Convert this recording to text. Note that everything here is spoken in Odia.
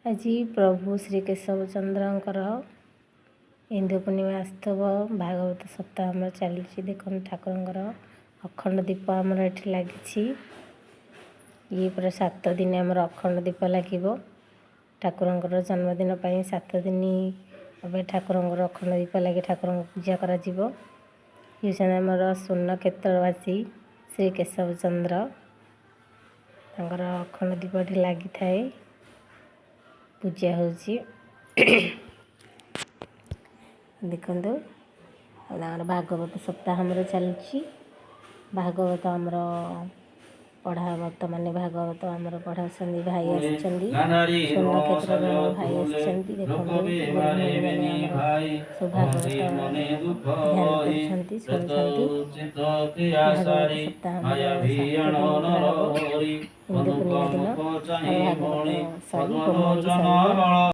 ଆଜି ପ୍ରଭୁ ଶ୍ରୀ କେଶବ ଚନ୍ଦ୍ରଙ୍କର ଇନ୍ଦୁ ପୂର୍ଣ୍ଣିମା ଆସୁଥିବ। ଭାଗବତ ସପ୍ତାହ ଆମର ଚାଲିଛି। ଦେଖନ୍ତୁ, ଠାକୁରଙ୍କର ଅଖଣ୍ଡ ଦୀପ ଆମର ଏଠି ଲାଗିଛି। ଇଏ ପୁରା 7 ଦିନ ଆମର ଅଖଣ୍ଡ ଦୀପ ଲାଗିବ। ଠାକୁରଙ୍କର ଜନ୍ମଦିନ ପାଇଁ 7 ଦିନ ଏବେ ଠାକୁରଙ୍କର ଅଖଣ୍ଡ ଦୀପ ଲାଗି ଠାକୁରଙ୍କୁ ପୂଜା କରାଯିବ। ଇଏ ହେଉଛନ୍ତି ଆମର ସ୍ୱର୍ଣ୍ଣକ୍ଷେତ୍ରବାସୀ ଶ୍ରୀ କେଶବ ଚନ୍ଦ୍ର। ତାଙ୍କର ଅଖଣ୍ଡ ଦୀପ ଏଠି ଲାଗିଥାଏ, ପୂଜା ହେଉଛି। ଦେଖନ୍ତୁ, ଆଉ ତାଙ୍କର ଭାଗବତ ସପ୍ତାହ ଆମର ଚାଲିଛି। ଭାଗବତ ଆମର ପଢ଼ା, ବର୍ତ୍ତମାନ ଭାଗବତ ଆମର ପଢ଼ାଉଛନ୍ତି। ଭାଇ ଆସିଛନ୍ତି, ସ୍ୱର୍ଣ୍ଣକ୍ଷେତ୍ରରୁ ଆମର ଭାଇ ଆସିଛନ୍ତି। ଦେଖନ୍ତୁ, ଗୁରୁମାନେ ଆମର ସବୁ ଭାଗବତ ଧ୍ୟାନ କରୁଛନ୍ତି, ଶୁଣୁଛନ୍ତି। ଭାଗବତ ସପ୍ତାହ ଆମର 7 ଦିନ ପୁରା ହେବ। ଇନ୍ଦୁ ପୂର୍ଣ୍ଣିମା ଦିନ ଆମର ଭାଗବତ ସରି, ହୋମ ହେଇକି ସରିବ।